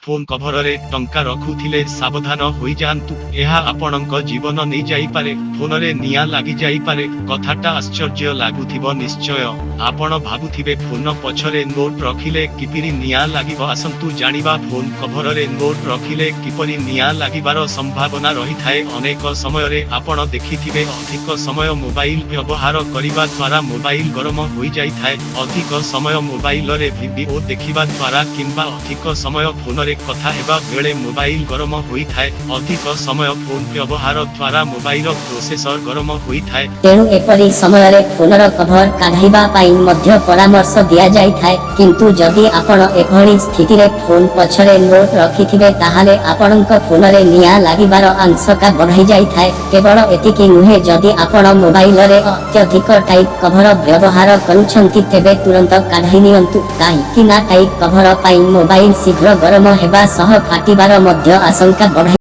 Phone କଭରରେ ଟଙ୍କା ରଖୁଥିଲେ ସାବଧାନ ହୋଇଯାଆନ୍ତୁ। ଏହା ଆପଣଙ୍କ ଜୀବନ ନେଇଯାଇପାରେ। ଫୋନରେ ନିଆଁ ଲାଗିଯାଇପାରେ। କଥାଟା ଆଶ୍ଚର୍ଯ୍ୟ ଲାଗୁଥିବ ନିଶ୍ଚୟ। ଆପଣ ଭାବୁଥିବେ, ଫୋନ ପଛରେ ନୋଟ୍ ରଖିଲେ କିପରି ନିଆଁ ଲାଗିବ? ଆସନ୍ତୁ ଜାଣିବା, ଫୋନ୍ କଭରରେ ନୋଟ୍ ରଖିଲେ କିପରି ନିଆଁ ଲାଗିବାର ସମ୍ଭାବନା ରହିଥାଏ। ଅନେକ ସମୟରେ ଆପଣ ଦେଖିଥିବେ, ଅଧିକ ସମୟ ମୋବାଇଲ ବ୍ୟବହାର କରିବା ଦ୍ୱାରା ମୋବାଇଲ ଗରମ ହୋଇଯାଇଥାଏ। ଅଧିକ ସମୟ ମୋବାଇଲରେ ଭିଡିଓ ଦେଖିବା ଦ୍ୱାରା କିମ୍ବା ଅଧିକ ସମୟ ଫୋନରେ କଥା ହେବା ବେଳେ ମୋବାଇଲ ଗରମ ହୋଇଥାଏ। ଅଧିକ ସମୟ ଫୋନ୍ ବ୍ୟବହାର ଦ୍ୱାରା ମୋବାଇଲ ପ୍ରୋସେସର ଗରମ ହୋଇଥାଏ। ତେଣୁ ଏପରି ସମୟରେ ଫୋନର କଭର କାଢ଼ିବା ପାଇଁ ମଧ୍ୟ ପରାମର୍ଶ ଦିଆଯାଇଥାଏ। କିନ୍ତୁ ଯଦି ଆପଣ ଏଭଳି ସ୍ଥିତିରେ ଫୋନ ପଛରେ ନୋଟ୍ ରଖିଥିବେ, ତାହେଲେ ଆପଣଙ୍କ ଫୋନରେ ନିଆଁ ଲାଗିବାର ଆଶଙ୍କା ବଢ଼ିଯାଇଥାଏ। କେବଳ ଏତିକି ନୁହେଁ, ଯଦି ଆପଣ ମୋବାଇଲରେ ଅତ୍ୟଧିକ ଟାଇଟ୍ କଭର ବ୍ୟବହାର କରୁଛନ୍ତି, ତେବେ ତୁରନ୍ତ କାଢ଼ି ନିଅନ୍ତୁ। କାହିଁକି ନା ଟାଇଟ୍ କଭର ପାଇଁ ମୋବାଇଲ ଶୀଘ୍ର ଗରମ ହେବା ସହ ଫାଟିବାର ମଧ୍ୟ ଆଶଙ୍କା ବଢ଼ାଇ